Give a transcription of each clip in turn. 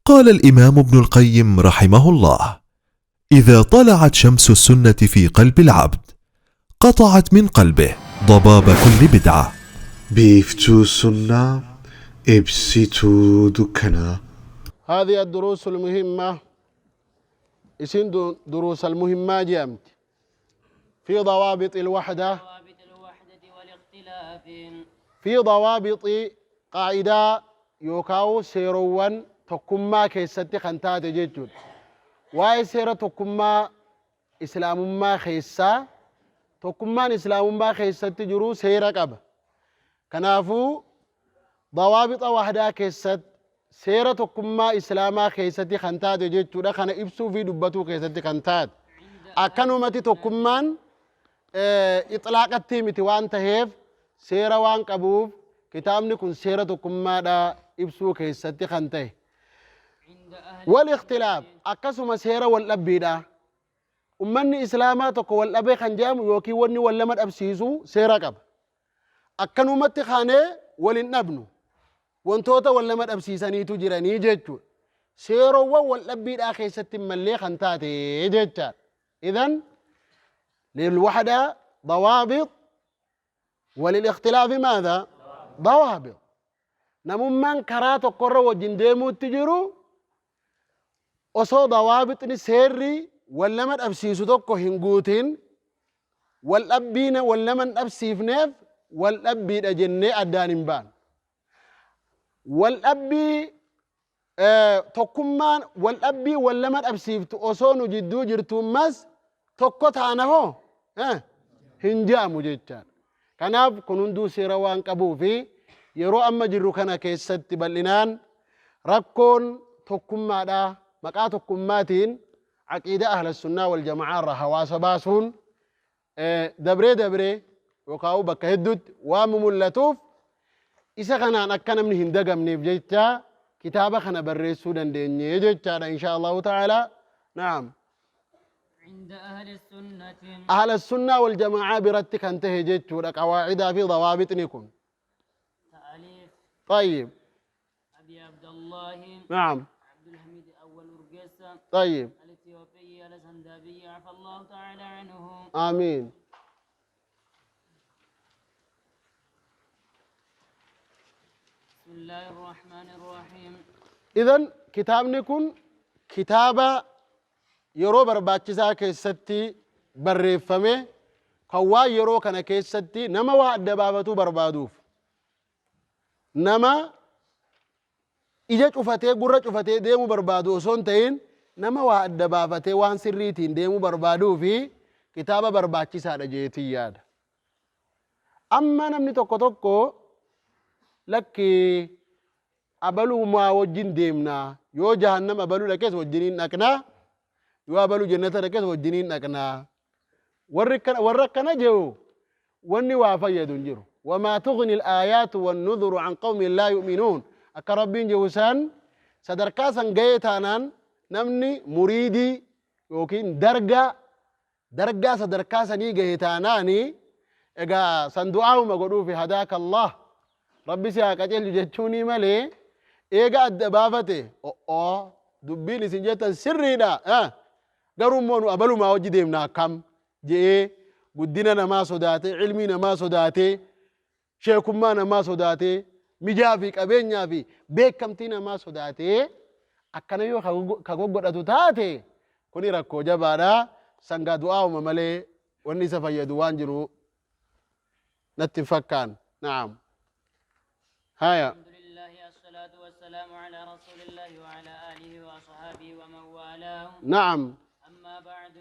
قال الإمام ابن القيم رحمه الله: إذا طلعت شمس السنة في قلب العبد قطعت من قلبه ضباب كل بدعة. Biiftuu sunnaa ibsituu dukkanaa. هذه الدروس المهمة اسم دروس المهمة جامت في ضوابط الوحدة، ضوابط الوحدة والاختلاف، في ضوابط قاعدة yookaan seerowwan tokkummaa keessatti kan taate jechuudha. Waa'ee seera tokkummaa islaamummaa keessaa, tokkummaan islaamummaa keessatti jiru seera qaba. Kanaafuu dawaabixa wahdaa keessatti, seera tokkummaa islaamaa keessatti kan taate jechuudha. Kana ibsuu fi dubbatuu keessatti kan taate. Akkanumatti tokkummaan ixlaaqatti miti waan taheef, seera waan qabuuf, kitaabni kun seera tokkummaadha ibsuu keessatti kan ta'e. عند أهل والاختلاف, akkasuma seera wal dhabbiidha. Ummanni islaamaa tokko wal dhabee kan jedhamu yookiin wanni wal lama dhabsiisu seera qaba. Akkanumatti kaanee wal hin dhabnu. Wantoota wal lama dhabsiisaniitu jiranii jechuudha. Seerowwan wal dhabbiidhaa keessatti mallee kan taate jechaadha. إذن للوحدة ضوابط وللاختلاف ماذا؟ ضوابط. Namummaan karaa tokkorra wajjin deemuutti jiru osoo dawaabixni, seerri wal lama dhabsiisu tokko hin guutin, wal dhabbiina wal lama hin dhabsiifneef wal dhabbiidha jennee addaan hin baanu. Wal dhabbii tokkummaan wal dhabbii wal lama dhabsiiftu osoo nu jidduu jirtummas tokko taana hoo hin je'amu jechaadha. Kanaaf kun hunduu seera waan qabuu fi yeroo amma jirru kana keessatti bal'inaan rakkoon tokkummaadha. Maqaa tokkummaatiin aqiida ahla sunnaa wal jamaa irraa hawaasa baasuun dabree dabree yookaan bakka hedduutti waan mul'atuuf, isa kanaan akka namni hin dagamneef jecha kitaaba kana barreessuu dandeenye jechaadha, insha Allahu ta'ala. نعم. عند أهل السنة. Ahla sunnaa wal jamaa biratti kan tahe jechuudha qawaacidaa fi dawaabixni kun. تأليف طيب. أبي عبد الله عبد الحميد أول أورجيسا الإثيوبي الأسندابي، عفى الله تعالى عنه. آمين. بسم الله الرحمن الرحيم. إذن kitaabni kun kitaaba yeroo barbaachisaa keessatti barreeffame, kan waan yeroo kana keessatti nama waa adda baafatuu barbaaduuf, nama ija cufatee gurra cufatee deemuu barbaadu osoo hin ta'in, nama waa adda baafatee waan sirriitiin deemuu barbaaduu fi kitaaba barbaachisaadha jeetii yaada. Amma namni tokko tokko, lakki, abaluumaa wajjin deemnaa, yoo jahannam abaluu dhaqees wajjiniin dhaqnaa, yoo abaluu jannata dhaqees wajjiniin dhaqnaa, warri akkana jiru wanni waa fayyadu hin jiru. وما تغني الآيات والنذر عن قوم لا يؤمنون, akka rabbiin jiru san sadarkaa san ga'ee taanaan, namni muriidii yookiin dargaa dargaa sadarkaa sanii gahe taanaani, egaa san du'aa'uma godhuufi, هداك الله, rabbi si haa qajeelchu jechuunii malee, eega adda baafate, o'oo, dubbiin isin jettan sirriidha, garuu immoo nu abalumaa hojii deemna akkam je'ee, guddina namaa sodaatee, ilmii namaa sodaatee, sheekummaa namaa sodaatee, mijaa fi qabeenyaa fi beekamtii namaa sodaatee akkana yoo ka goggodhatu taate, kuni rakkoo jabaadha. Sangaa du'aa'uma malee wanni isa fayyadu waan jiru natti hin fakkaan. نعم, haya. الحمد لله، الصلاة والسلام على رسول الله وعلى آله وأصحابه ومن والاه. أما بعد.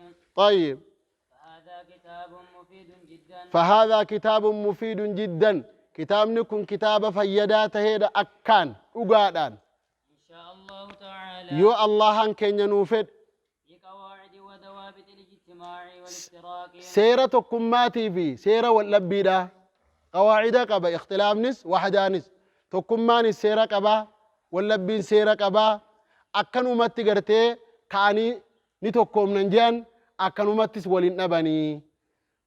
فهذا كتاب مفيد جدا. فهذا كتاب مفيد جدا, kitaabni kun kitaaba fayyadaa taheedha akkaan dhugaadhaan. إن شاء الله تعالى. Yoo Allahan keenya nuu fedhe. في قواعد وضوابط الاجتماع والافتراق. Seera tokkummaatii fi seera waldhabbiidha. Qawaacida qaba, ikhtilaafnis wahdaanis. Tokkummaanis seera qaba, waldhabbiin seera qaba. Akkanumatti gartee ka'anii ni tokkoomnan je'an, akkanumattis waliin dhabanii.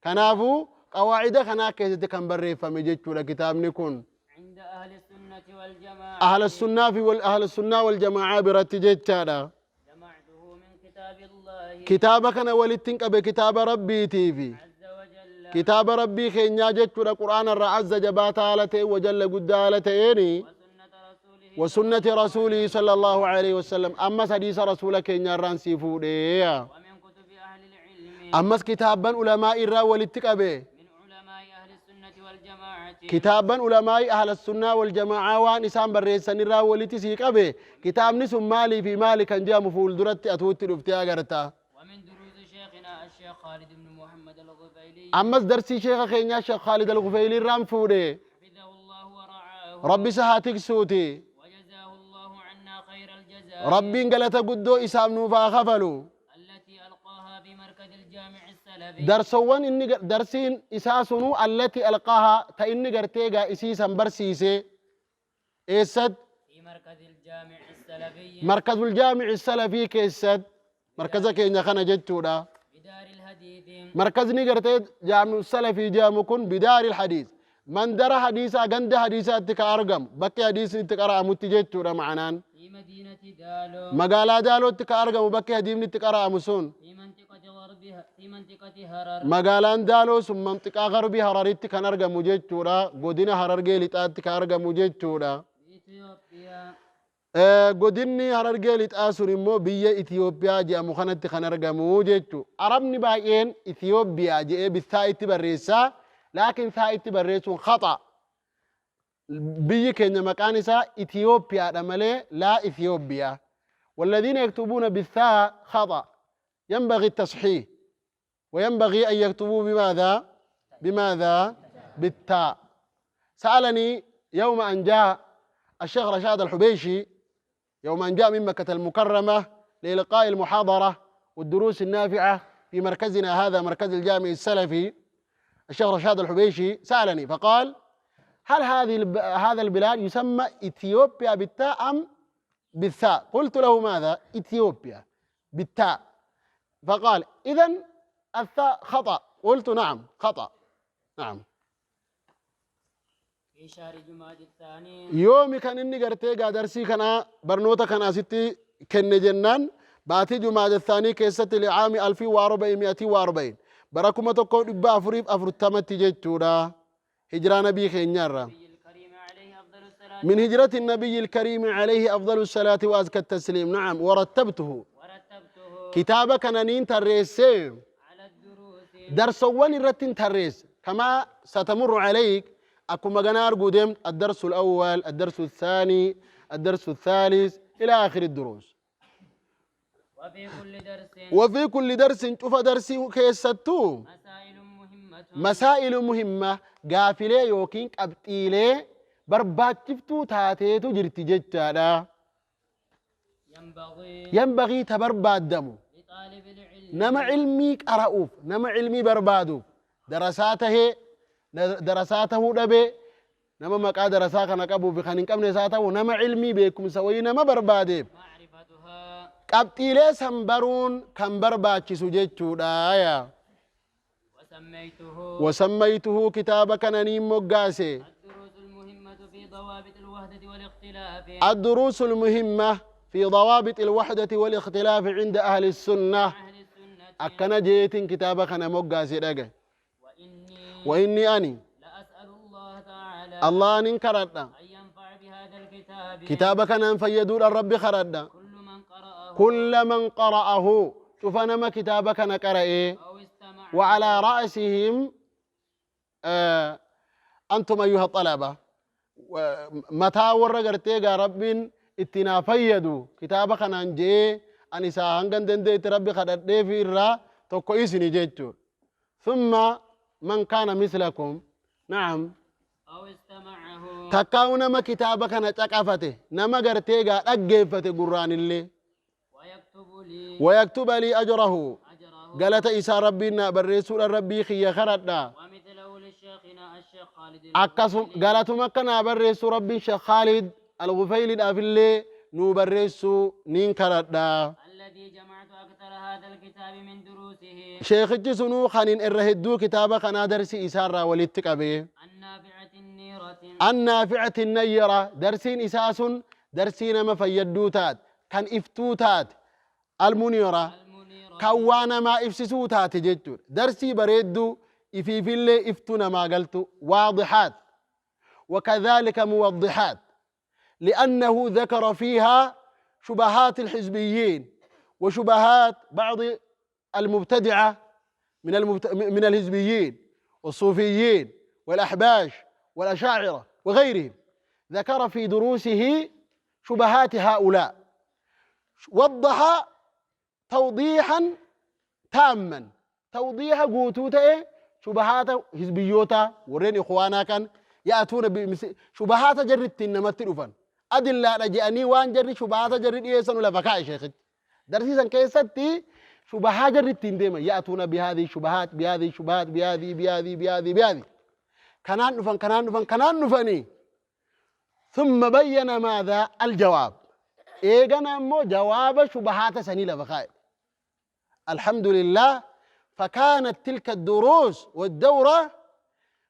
Kanaafuu qawaacida kanaa keessatti kan barreeffame jechuudha kitaabni kun. عند أهل السنة. السنة والجماعة. Ahla sunnaa fi ahla sunnaa wal jama'aa biratti jechaadha. جمعته من كتاب الله Kitaaba kana walittin qabe kitaaba rabbiitiifi عز وجل kitaaba rabbii keenyaa jechuudha, qur'aana irraa, azza jabaataa haala ta'e, wajalla guddaa haala ta'eeni, وسنة رسوله وسنة رسوله صلى الله عليه وسلم. أمس حديث رسول كينيا ران سيفودي. ومن كتب أهل العلم. أمس كتابا علماء الرا ولتقبه من علماء أهل السنة والجماعة. كتابا علماء أهل السنة والجماعة وان إسان بريسان الرا ولتسيقبه. كتابني سن مالي في مالي كان جاء مفول درت أتوت رفتي أغرتا. ومن دروس شيخنا الشيخ خالد بن محمد الغفيلي. أمس درسي شيخ خينيا شيخ خالد الغفيلي رام فودي. حفظه الله ورعاه. ربي سهاتك سوتي. وجزاه الله عنا خير الجزاء. ربي انقلت قدو إسام نوفا خفلو. التي ألقاها بمركز الجامع السلفي. درسوان إني درسين إساسنو التي ألقاها تإني قرتيغا إسيسا برسيسي إيسد في مركز الجامع السلفي. مركز الجامع السلفي كيسد مركزك إن خنا جتودا. بدار الحديث. مركزني قرتي جامع السلفي جامكن بدار الحديث من در حديثا غند حديثا تكارغم بكي حديث تكارا متجتودا معنان. في مدينة دالو. مقالا دالو تكارغم بكي حديث تكارا مسون. في منطقة غربها في منطقة هرر. Magaalaan Daaloo sun manxiqaa garbii Hararitti kan argamu jechuudha. Godina Harargee lixaatti kan argamu jechuudha. بإثيوبيا. Godinni Harargee lixaa sun immoo biyya Itiyoophiyaa jedhamu kanatti kan argamu jechuudha. Arabni baay'een Itiyoophiyaa jedhee bittaa itti barreessaa, laakiin saa itti barreessuun khata. Biyyi keenya maqaan isaa Itiyoophiyaadha malee laa Itiyoophiyaa. والذين يكتبون بالثاء خطأ، ينبغي التصحيح، وينبغي أن يكتبوا بماذا؟ بماذا؟ بالتاء. سألني يوم أن جاء الشيخ رشاد الحبيشي، يوم أن جاء من مكة المكرمة لإلقاء المحاضرة والدروس النافعة في مركزنا هذا، مركز الجامع السلفي، الشيخ رشاد الحبيشي سألني فقال: هل هذا البلاد يسمى إثيوبيا بالتاء أم بالثاء؟ قلت له: ماذا؟ إثيوبيا بالتاء. فقال: إذن الثاء خطأ. قلت: نعم خطأ، نعم. في شهر جماد الثاني. يومي كان إني قرتي درسي كان برنوتا كان ستي كن جنان باتي جماد الثاني كيست لعام 1440 براكم تقول إبا أفريف أفرتمت جيتورا هجرة نبي خينيارا. النبي الكريم عليه أفضل الصلاة. من هجرة النبي الكريم عليه أفضل الصلاة وأزكى التسليم. نعم. ورتبته. ورتبته. كتابك نين تريسي على الدروس. درسوان الرتين تريس كما ستمر عليك أكو مغنار قدام الدرس الأول، الدرس الثاني، الدرس الثالث، إلى آخر الدروس. وفي كل درس. وفي كل درس شوف درسي كيستو مسائل مهمة. مسائل مهمة قافلة يوكين قبطيلة برباتفتو تاتيتو جرتي جتادا. ينبغي. ينبغي تبرباد دمو لطالب العلم. نما علمي قرأوف نما علمي بربادو درساته درساته دبي نما مقا درسا كان قبو في خانين قبل ساته نما علمي بكم سوي نما بربادي معرفتها. قبطيلة سنبرون كان برباتشي جتودا. وسميته. وسميته كتابك ننيم مقاسي. الدروس المهمة في ضوابط الوحدة والاختلاف. الدروس المهمة في ضوابط الوحدة والاختلاف عند أهل السنة. أهل السنة. أكنا جيت كتابك أنا مقاسي دقة. وإني وإني أني لأسأل الله تعالى الله ننكرتنا أن ينفع بهذا الكتاب. كتابك أنا فيدور الرب خردنا. كل من قرأه. كل من قرأه. شوف أنا ما كتابك أنا قرأ أو استمع. وعلى رأسهم أنتم أيها الطلبة متى ورقرتي رب اتنا فيدو كتابك أنا نجي أني ساهنغن دندي ربي خدت في الرا توكو إسني جيتو. ثم من كان مثلكم. نعم. أو استمعه. تكاو نما كتابك أنا تكافته نما قرتي أجيفته قرآن اللي. ويكتب لي. ويكتب لي أجره. أجره. قالت إيسا ربنا برسول ربي خي خردنا. ومثله للشيخنا الشيخ خالد أكسم الغفيلي. قالت مكنا برسول ربي الشيخ خالد الغفيلي الأفلي نو برسو نين كردنا. الذي جمعت أكثر هذا الكتاب من دروسه. شيخ جسنو خانين إرهدو كتابك أنا درسي إسارة ولدتك أبي. النافعة النيرة. النافعة النيرة درسين إساس درسين ما فيدو تات كان إفتو تات المنيرة كوانا ما إفسسو تات جتور درسي بريدو إفي في اللي إفتونا ما قلت واضحات وكذلك موضحات، لأنه ذكر فيها شبهات الحزبيين وشبهات بعض المبتدعة من الحزبيين والصوفيين والأحباش والأشاعرة وغيرهم. ذكر في دروسه شبهات هؤلاء، وضح توضيحا تاما، توضيح قوتوته شبهات حزبيوتا ورين إخوانا كان يأتون شبهات جرت إنما تلفن أدلة رجعني وان جري شبهات جرت إيسان ولا فكاي شيخ درسي سن كيستي شبهات جرت إندما يأتون بهذه الشبهات بهذه الشبهات بهذه بهذه بهذه بهذه كنان نفن كنان نفن كنان نفني. ثم بين ماذا الجواب، إيجانا مو جواب شبهات سنيلة فخاي. الحمد لله. فكانت تلك الدروس والدورة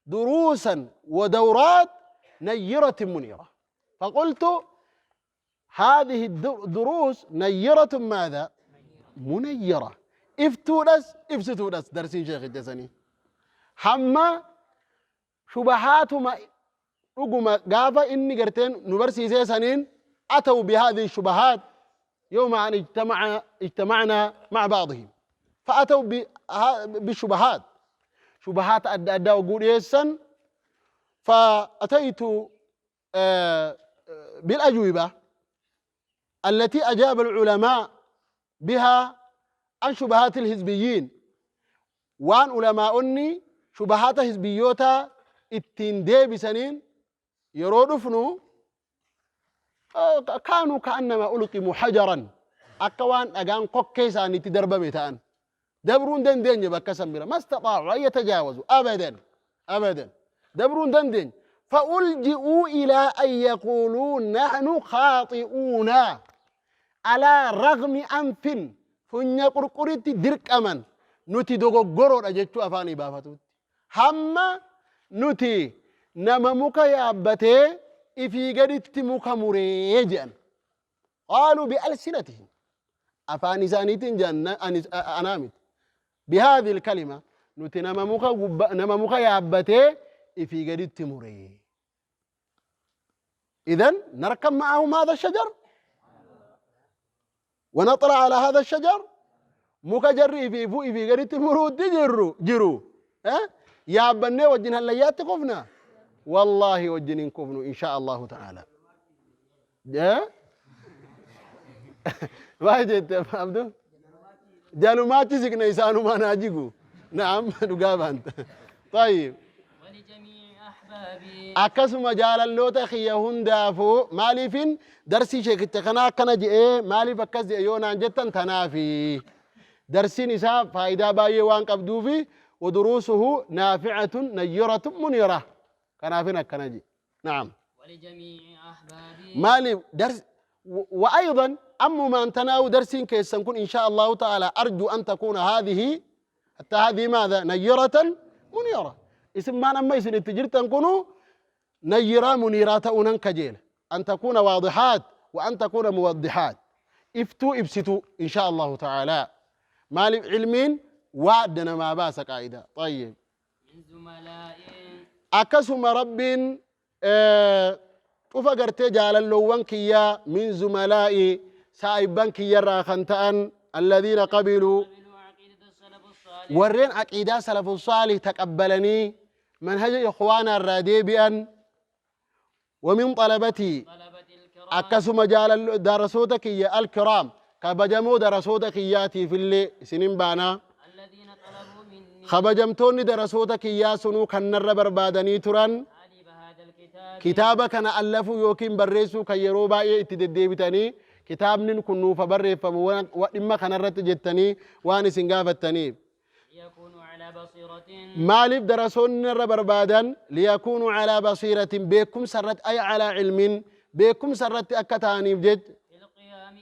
دروسا ودورات نيرة منيرة. فقلت هذه الدروس نيرة ماذا؟ منيرة. افتونس افستونس درسين شيخ الجسني حما شبهات ما رقم قافة إني قرتين نبرسي زي سنين أتوا بهذه الشبهات يوم أن اجتمعنا مع بعضهم، فأتوا بالشبهات، شبهات أدى وقول يسن. فأتيت بالأجوبة التي أجاب العلماء بها عن شبهات الحزبيين، وعن علماءني شبهات حزبيوتا التندي بسنين يرودفنو كانوا كأنما ألقموا حجرا أكوان أجان قكيسان تدرب ميتان دبرون دندن يبقى سميرا ما استطاعوا أن يتجاوزوا أبدا أبدا دبرون دندن. فألجئوا إلى أن يقولوا نحن خاطئون على رغم أنف فنيا قرقرتي درك أمن نتي دوغورو أجتشو أفاني بافتوت هم نتي نممك يا أبتي إفي قدت مكمريجا قالوا بألسنتهم أفاني زانيتين جنة أنامت بهذه الكلمة نتي نممك يا أبتي إفي قدت مري. إذن نركب معهم هذا الشجر ونطلع على هذا الشجر مكجري في فوق في قدت مرود جرو جرو ها يا بني وجنها الليات كفنا والله وجنين كفنو إن شاء الله تعالى. ما جيت عبدو جالو ما تزقنا إنسان ما ناجيكو. نعم نقاب أنت. طيب ولجميع أحبابي أكسم جال اللوتا خيهن دافو مالفين درسي شيخ التقنا كنا جئ مالي فكز يونا جتا تنافي درسي نساء فائدة باي وان قبدو في ودروسه نافعة نيرة منيرة كنافنا كنجي. نعم ولجميع أحبابي مالي درس. وأيضا أم ما أنتناو درسين كيسنكون إن شاء الله تعالى أرجو أن تكون هذه حتى هذه ماذا نيرة منيرة اسم ما نما يسن التجربة تكونوا نيرة منيرة أونان كجيل أن تكون واضحات وأن تكون موضحات افتوا ابسطوا إن شاء الله تعالى مال علمين وعدنا ما باس قاعدة. طيب من زملائي أكسم رب وفقرت جال اللوان كيا من زملائي سايبان كيا راخنتان الذين قبلوا ورين عقيدة سلف الصالح تقبلني منهج إخوانا الراديبيان ومن طلبتي أكسم جال درسوتك يا الكرام كبجمو درسوتك ياتي في اللي سنين بانا الذين طلبوا مني خبجمتوني درسوتك يا سنو كنر بربادني تران كتابك أنا ألفو يوكين بريسو كيرو باية اتدديبتني كتاب نكون فبري فموان وإما كنرت جتني واني سنقافتني ليكونوا على بصيرة مالف درسون ربربادا ليكونوا على بصيرة بكم سرت أي على علم بكم سرت أكتاني بجد القيام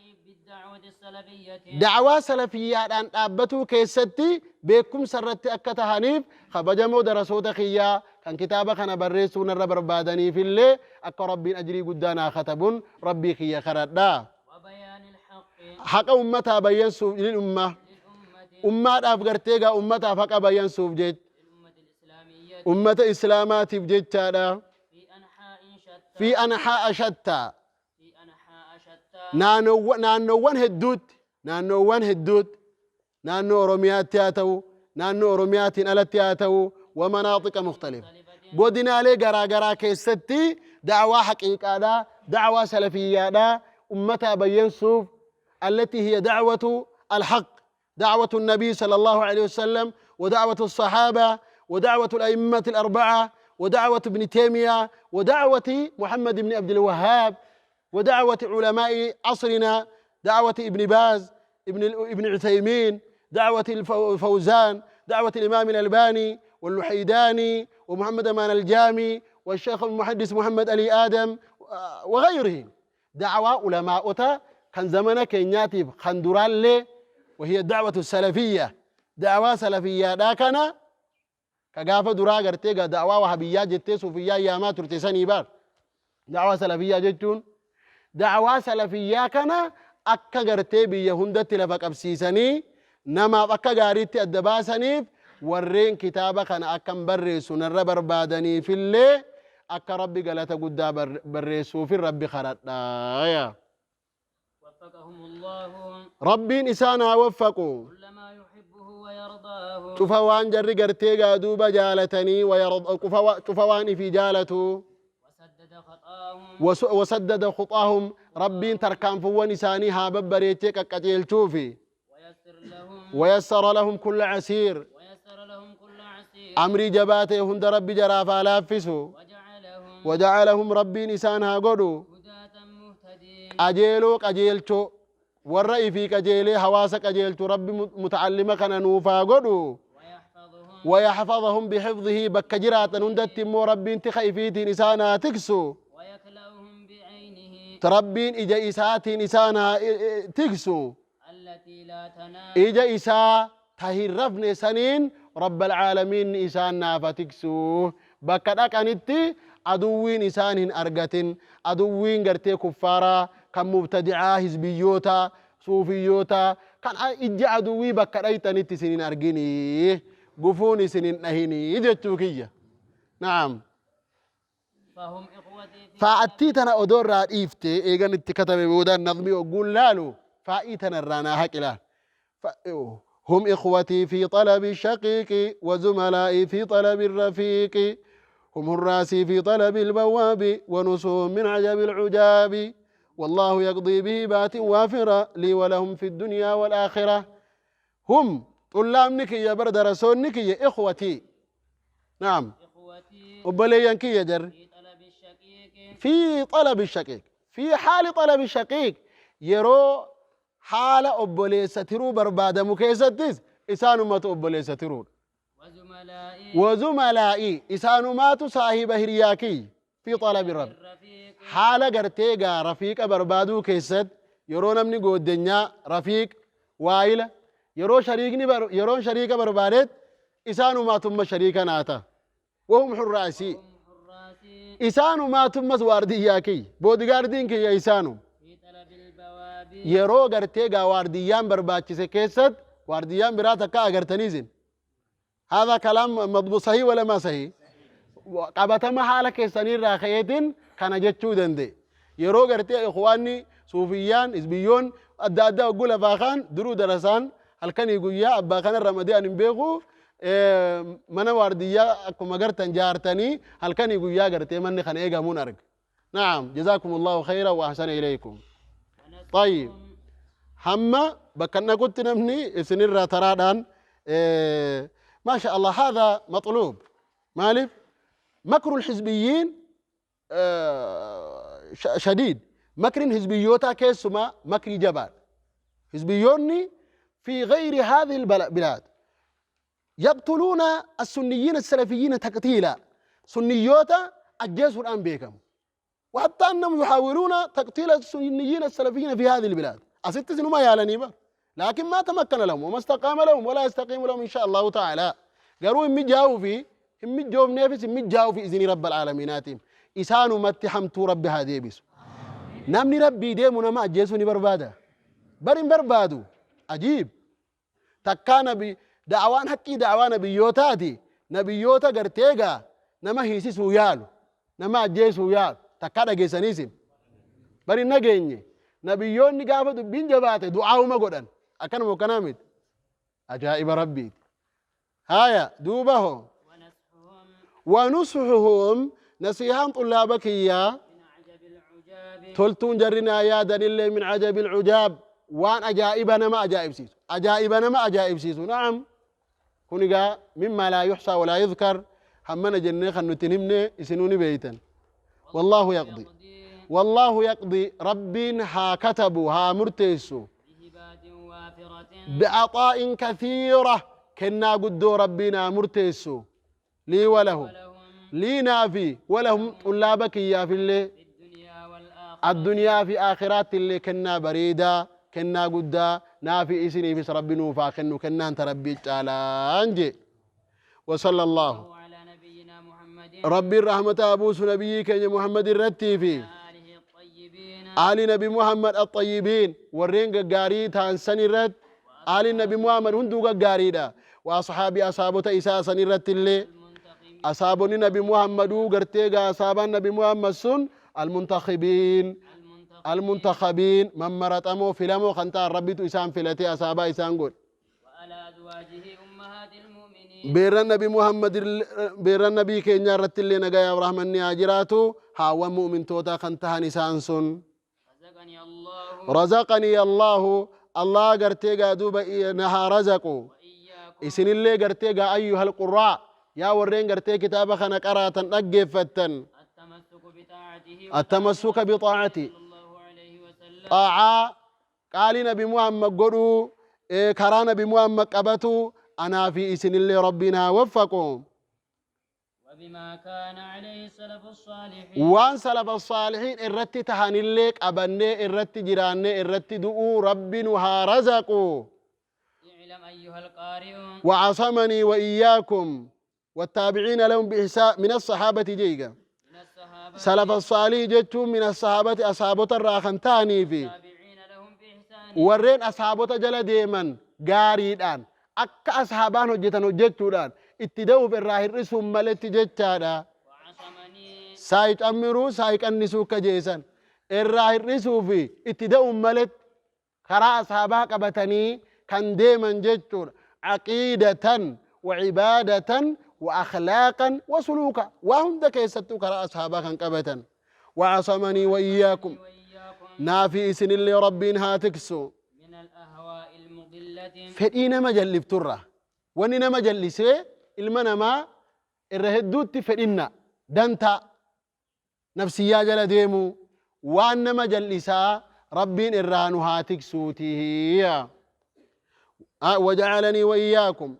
الدعوة السلفية. Da'waa salafiyyaadhaan dhaabbatuu keessatti beekumsa irratti akka tahaniif kabajamoo darasoota kiyyaa kan kitaaba kana barreessuu narra barbaadaniifillee akka Rabbiin ajrii guddaa naa katabuun Rabbii kiyya kadhadha. وبيان الحق. Haqa ummataa bayyansuuf lil umma. للأمة. Ummaadhaaf gartee gaa ummataaf haqa bayyansuuf jech. للأمة الإسلامية. Ummata islaamaatiif jechaadha. في أنحاء شتى. Fi anhaa'a shattaa. في أنحاء شتى. Naannoowwan hedduutti, naannoowwan hedduutti, naannoo Oromiyaatti haa ta'u, naannoo Oromiyaatiin alatti haa ta'u, wamanaaxiqa mukhtalifa, godinaalee garaa garaa keessatti da'waa haqiiqaadhaa, da'waa salafiyyaadhaa ummataa bayyansuuf, التي هي دعوة الحق، دعوة النبي صلى الله عليه وسلم ودعوة الصحابة ودعوة الأئمة الأربعة ودعوة ابن تيمية ودعوة محمد بن عبد الوهاب ودعوة علماء عصرنا، دعوة ابن باز، ابن عثيمين، دعوة الفوزان، دعوة الإمام الألباني واللحيداني ومحمد أمان الجامي والشيخ المحدث محمد علي آدم وغيرهم، دعوة علماء كان زمن كينياتي خندرالي، وهي الدعوة السلفية. دعوة سلفية دا كان كغافة درا غرتي دعوة وهابية جتي صوفية ياما ترتسني بار. دعوة سلفية جتون دعوة سلفية كان akka gartee biyya hundatti lafa qabsiisanii namaaf akka gaariitti adda baasaniif warreen kitaaba kana akkan barreessu narra barbaadaniifillee akka Rabbi galata guddaa barreessuufin Rabbi kadhadhaaya. وفقهم الله. Rabbiin isaan haa waffaqu. كل ما يحبه ويرضاه. Cufa waan jarri gartee gaa duuba jaalatanii cufa waan ifii jaalatu. وسدد خطاهم. وسدد خطاهم, Rabbiin tarkaanfuwwan isaanii haa babbareechee qaqqajeelchuufi. ويسر لهم. ويسر لهم كل عسير. ويسر لهم كل عسير. Amrii jabaa ta'e hunda Rabbi jaraaf haa laaffisu. وجعلهم. وجعلهم, Rabbiin isaan haa godhu. هداة مهتدين. Qajeeloo qajeelchoo, warra ifii qajeelee hawaasa qajeelchu Rabbi mutacallima kana nuuf haa godhu. ويحفظهم. ويحفظهم بحفظه, bakka jiraatan hundatti immoo Rabbiin tika ifiitiin isaan haa tiksu. ويكلأهم بعينه. Rabbiin ija isaatiin isaan haa tiksu. التي لا تنام. Ija isaa ta hin rafne saniin رب العالمين isaan naafa tiksu. Bakka dhaqanitti aduwwiin isaan hin argatin, aduwwiin gartee kuffaaraa kan mubtadicaa, hizbiyyoota, suufiyyoota kan ijja aduwwii bakka dhayxanitti isin hin arginii, gufuun isin hin dhahinii jechuu kiyya. نعم. فهم إخوتي في Faa'attii tana odoo irraa dhiifte eegan itti katabe boodaan nazmii ogguun laalu faa'ii tana irraa naa haqila. هم إخوتي في طلب الشقيق وزملائي في طلب الرفيق، هم حراسي في طلب البواب ونسوهم من عجب العجاب، والله يقضي بهبات وافرة لي ولهم في الدنيا والآخرة. هم طلابni kiyya bar, darasoonni kiyya, إخوتي، نعم. إخوتي. Obboleeyyan kiyya jarri. في طلب الشقيق. في طلب الشقيق، في حال طلب الشقيق, yeroo haala obboleessa tiruu barbaadamu keessattis isaanumatu obboleessa tiruudha. وزملائي. وزملائي, isaanumaatu saahiba hiriyaa kiyya في طلب الرفيق. الرفيق. Haala gartee gaa rafiiqa barbaaduu keessatti, yeroo namni gooddenyaa, rafiiq, waayila, yeroo shariikni yeroon shariika barbaadeet isaanumatumma shariika naa ta'a. وهم حراسي. هم حراسي. Isaanumatummas waardiyyaa kiyya, bodyguardiin kiyya isaanum. في طلب البواب. Yeroo gartee gaa waardiyyaan barbaachise keessatti waardiyyaan biraa takka agartaniisin. هذا كلام مضبوط، صحيح ولا ما صحيح؟ Qabatama haala keessaniirraa ka'eetiin kana jechuu danda'e. Yeroo gartee ikhwaanni suufiyyaan hizbiyyoon adda addaa ogguu lafaa kaan duruu darasaan halkanii guyyaa abbaa kana ramadee ani hin beeku, mana waardiyyaa akkuma gartan jaartanii halkanii guyyaa gartee manni kana eegamuun arga. نعم، جزاكم الله خيرا وأحسن إليكم. طيب، hamma bakka naqutti namni isinirraa taraadhaan ما شاء الله هذا مطلوب. Maaliif مكر الحزبيين شديد. Makriin hizbiyyootaa keessumaa makrii jabaadha. Hizbiyyoonni في غير هذه البلاد يقتلون السنيين السلفيين تقتيلا, سنيوتا ajjeesuudhaan beekamu. وحتى أنهم يحاولون تقتيل السنيين السلفيين في هذه البلاد. Asittis numa yaalanii bar. Laakiin maa tamakkana lahum wama istaqaama lahum walaa yastaqiimu lahum insha Allahu ta'ala. Garuu hin mijaa'uu fi hin mijoofneefis hin mijaa'uu fi izinii rabbal aalamiinaatiin. Isaanumatti hamtuu Rabbi haa deebisu. Namni Rabbii deemu nama ajjeesuu ni barbaada? Bar hin barbaadu. Ajiib. Takkaa nabi da'awaan haqqii da'awaa nabiyyootaati. Nabiyyoota gartee egaa nama hiisisuu yaalu, nama ajjeesuu yaalu takkaa dhageessanii isin? Bar hin dhageenye. Nabiyyoonni gaafa dubbiin jabaate du'aa'uma godhan. Akkanuma akkanaa miti. Ajaa'iba Rabbiiti. Haya duuba hoo? Wanushuhum nasihaan xullaaba kiyyaa toltuun jarri naa yaadanillee min cajabil cujaab waan ajaa'iba nama ajaa'ibsiisu ajaa'iba nama ajaa'ibsiisu. Na'am, kun egaa mimmaa laa yuhsaa walaa yudhkar, hammana jennee kan nuti hin himne isinuu ni beeytan. Wallaahu yaqdi, wallaahu yaqdi, Rabbiin haa katabu, haa murteessu, bi'axaa'in kathiira, kennaa guddoo Rabbiin haa murteessu, lii walahum, lii naafi, walahum xullaaba kiyyaafillee, addunyaa fi aakhiraatti illee kennaa bareedaa, kennaa guddaa naafi isiniifis Rabbi nuuf haa kennu. Kennaan ta Rabbii caalaan jee. Wasalla Allaahu, Rabbiin rahmata haa buusu nabiyyii keenya Muhammad irrattii fi aali nabi Muhammad axxayyibiin, warreen gaggaarii ta'an san irratti. Aaliin nabi Muhammad hunduu gaggaariidha. Wa asxaabii, asaabota isaa san irratti illee. Asaabonni nabi Muhammaduu gartee gaa asaabaan nabi Muhammad sun almuntakhibiin, almuntakhabiin, mammaraxamoo filamoo kan ta'an, Rabbitu isaan filatee asaabaa isaan godhe. Beerran nabi Muhammad, beerran nabii keenyaa irratti illee nagayaaf rahmanni haa jiraatu. Haawwan mu'mintootaa kan tahan isaan sun. Razaqanii Allahu, Allah gartee gaa duuba na haa razaqu isinillee gartee gaa, ayyuhal qurraa, yaa warreen gartee kitaaba kana qaraatan dhaggeeffattan, attamassuka bixaacati, xaacaa qaalii nabi Muhammad godhuu, karaa nabi Muhammad qabatu anaa fi isinillee Rabbiin haa waffaqu. Waan salafa saalihiin irratti tahanillee qabannee irratti jiraannee irratti du'uu Rabbi nu haa razaqu. Wacasamanii wa iyyaakum wattaabi'iina lahum biihsaan min assahaabati jeega. Salafa saalih jechuun min assahaabati, asaabota irraa kan ta'anii fi warreen asaabota jala deeman gaariidhaan akka ashaabaan hojjetan hojjechuudhaan itti da'uuf irraa hir'isuun maletti jechaadha. Saayi cammiruu saayi qannisuu akka jeesan irraa hir'isuu fi itti da'uun maletti karaa ashaabaa qabatanii kan deeman jechuudha. Aqiidatan wa ibaadatan wa akhlaaqan wa suluuka, waa hunda keessattuu karaa ashaabaa kan qabatan. Wa asamanii wa iyyaakum, naafi isinillee Rabbiin haa tiksu fedhii nama jallifturra. Wanni nama jallisee ilma namaa irra hedduutti fedhinna dantaa nafsiyyaa jala deemuu waan nama jallisaa Rabbiin irraa nu haa tiksuutii. Waja'alanii wa iyyaakum,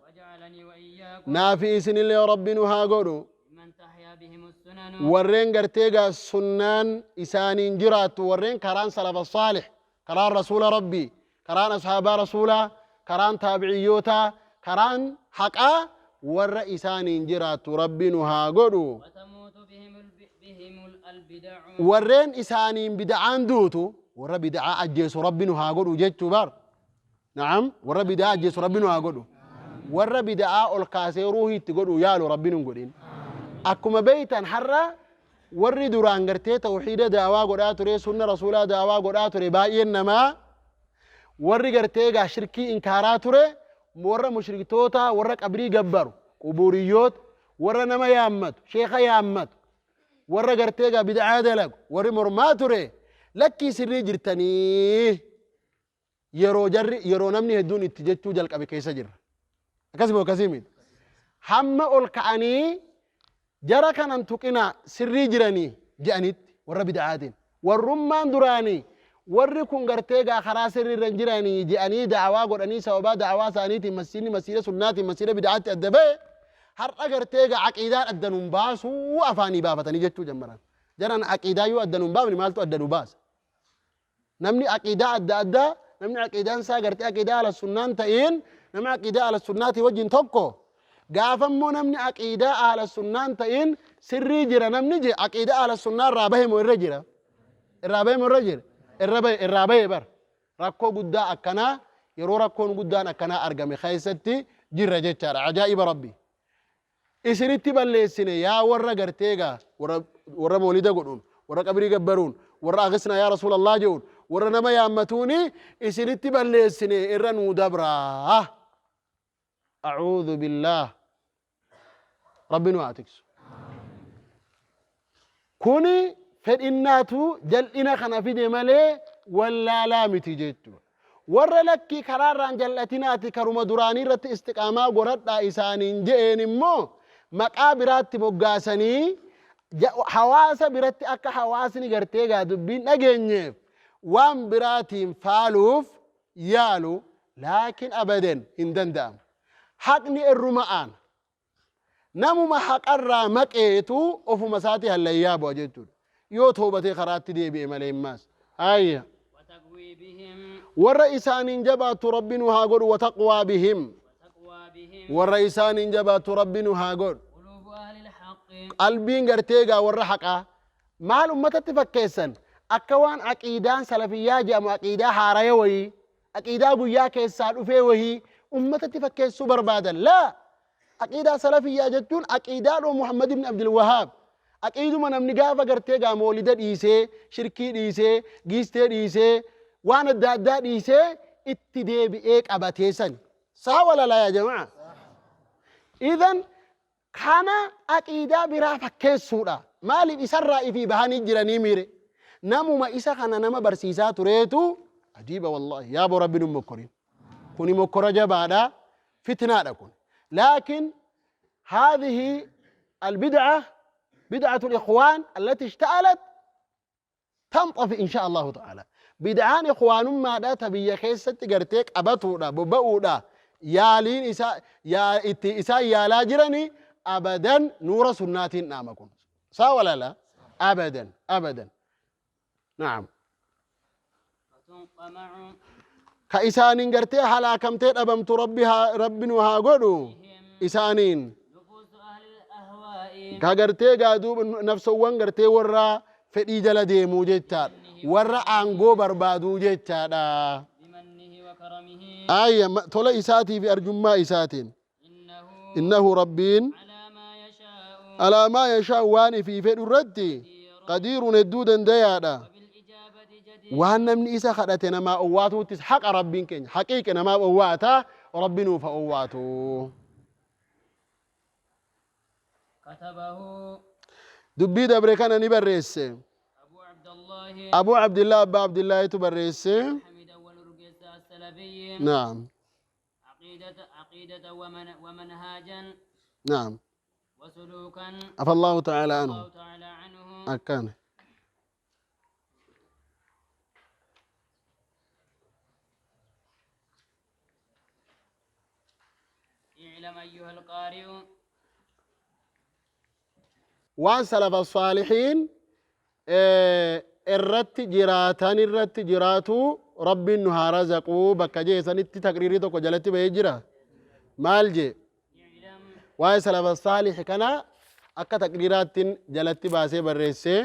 naafi isinillee Rabbi nu haa godhu warreen gartee gaa sunnaan isaaniin jiraattu, warreen karaan salafa saalih, karaan rasuula Rabbii, karaan ashaabaa rasuulaa, karaan taabiciyyootaa, karaan haqaa warra isaaniin jiraattu Rabbi nu haa godhu. Warreen isaaniin bida'aan duutu, warra bida'aa ajjeesu Rabbi nu haa godhu jechuu bar. Na'am, warra bida'aa ajjeesu Rabbi nu haa godhu. Warra bida'aa ol kaasee ruuhii itti godhu yaalu Rabbi nu hin godhin. Akkuma beeytan har'a warri duraan gartee tawhiida da'awaa godhaa ture, sunna rasuulaa da'awaa godhaa ture, baay'een namaa warri gartee egaa shirkii inkaaraa ture, warra mushriktoota, warra qabrii gabbaru, qubuuriyyoota, warra nama yaammatu, sheekha yaammatu, warra gartee egaa bid'aa dalagu warri mormaa ture, lakkii sirrii jirtanii yeroo jarri yeroo namni hedduun itti jechuu jalqabe keessa jirra. Akkasuma akkasii miti. Hamma ol ka'anii jara kanan tuqinaa sirrii jiranii je'anitti warra bid'aatiin. Warrummaan duraanii warri kun gartee gaa karaa sirrii irra hin jiranii je'anii da'awaa godhanii, sababaa da'awaa isaaniitiin masjiidni masjiida sunnaatiin masjiida bid'aatti adda ba'e, har'a gartee gaa aqiidaan adda nun baasuu afaanii baafatanii jechuu jammaran. Jaran aqiidaa yoo adda nun baafne maaltu adda nu baasa? Namni aqiidaa adda addaa Namni aqiidaan isaa gartee aqiidaa ahla sunnaan ta'in nama aqiidaa ahla sunnaatii wajjin tokko. Gaafa immoo namni aqiidaa ahla sunnaan ta'in sirrii jira namni je aqiidaa ahla sunnaa irraa bahe moo irra jira? Irraa bahe moo irra jira? Irra bahe, irraa bahe bar. Rakkoo guddaa akkanaa yeroo rakkoon guddaan akkanaa argame keessatti jirra jechaadha. Ajaa'iba Rabbi. Isinitti balleessine yaa warra gartee egaa warra warra moolida godhuun, warra qabrii gabbaruun, warra agisnaa yaa Rasuulallah je'uun, warra nama yaammatuuni isinitti balleessine irra nuu dabraa. A'uudhu billaah. Rabbi nu haa tiksu. Kuni fedhinnaatu jal'ina kana fide malee wallaalaa miti jechuudha. Warra lakkii karaarraan jal'atinaati karuma duraanii irratti istiqaamaa godhadhaa isaaniin je'een immoo maqaa biraatti moggaasanii hawaasa biratti akka hawaasni gartee gaa dubbiin dhageenyeef waan biraatiin faaluuf yaalu, laakiin abadan hin danda'amu. Haqni irruma aana. Namuma haqarraa maqeetu ofuma isaatii hallayyaa bu'a jechuudha. Yoo toobatee karaatti deebi'e malee immaas. Hayya. وتقوي بهم. Warra isaaniin jabaattu Rabbi nu haa godhu. Wataqwaa bihim. وتقوى بهم. Warra isaaniin jabaattu Rabbi nu haa godhu. قلوب أهل الحق. Qalbiin gartee egaa warra haqaa maal ummatatti fakkeessan? Akka waan aqiidaan salafiyyaa jedhamu aqiidaa haaraya wayii, aqiidaa guyyaa keessaa dhufee wayii ummatatti fakkeessuu barbaadan. Laa, aqiidaa salafiyyaa jechuun aqiidaadhuma Muhammad ibn Abdul Wahaab, aqiiduma namni gaafa gartee gaa moolida dhiisee, shirkii dhiisee, giistee dhiisee, waan adda addaa dhiisee itti deebi'ee qabatee sani. Saa wala laa yaa jamaa? Idan kana aqiidaa biraa fakkeessuudha. Maaliif isarraa ifii bahanii jiranii miire? Namuma isa kana nama barsiisaa tureetu ajiiba wallaahi. Yaaboo Rabbi nun mokkorin. Kuni mokkora jabaadha. Fitnaadha kun. Laakiin haadhihi albid'a bid'atu al-ikhwaan allati ishta'alat tanxafi insha Allahu ta'ala. Bid'aan ikhwaanummaadha ta biyya keessatti gartee qabatuudha, boba'uudha, yaaliin isaa yaa itti isaan yaalaa jirani abadan nuura sunnaatiin dhaama kun. Saa wala la? Abadan, abadan. Naam. Fatunqama'u. Ka isaaniin gartee halaakamtee dhabamtu Rabbi haa Rabbi nu haa godhu isaaniin. Nufuusu ahlil ahwaa'i. Ka gartee gaa duuba nafsowwan gartee warra fedhii jala deemuu jechaadha. Warra aangoo barbaaduu jechaadha. Bimannihi wa karamihi. Ayya tola isaatii fi arjummaa isaatiin. Innahu. Innahu Rabbiin. Alaa maa yashaa'u. Alaa maa yashaa'u waan ifii fedhu irratti qadiirun hedduu dandayaadha. Wabil-ijaabati jadiir. Waan namni isa kadhate namaa owwaatuuttis haqa Rabbiin keenya haqiiqe namaaf owwaata. Rabbi nuuf ha owwaatu. Katabahu. Dubbii dabre kana ni barreesse. Abuu Abdallaahi. Abuu Abdillah Abbaa Abdillaahitu barreesse. Hamid Awwal Urgeessaa As-Salafiyyi. Naam. عقيدة عقيدة ومن ومنهاجا. نعم. وسلوكا. عفى الله تعالى عنه. الله تعالى عنه. أكان. اعلم أيها القارئ. Waan salafa saalihiin irratti jiraatan irratti jiraatu Rabbiin nu haa razaquu bakka jee sanitti taqriirii tokko jalatti bahee jira. Maal jee? Waa'ee salafa saalih kana akka taqriiraattiin jalatti baasee barreessee.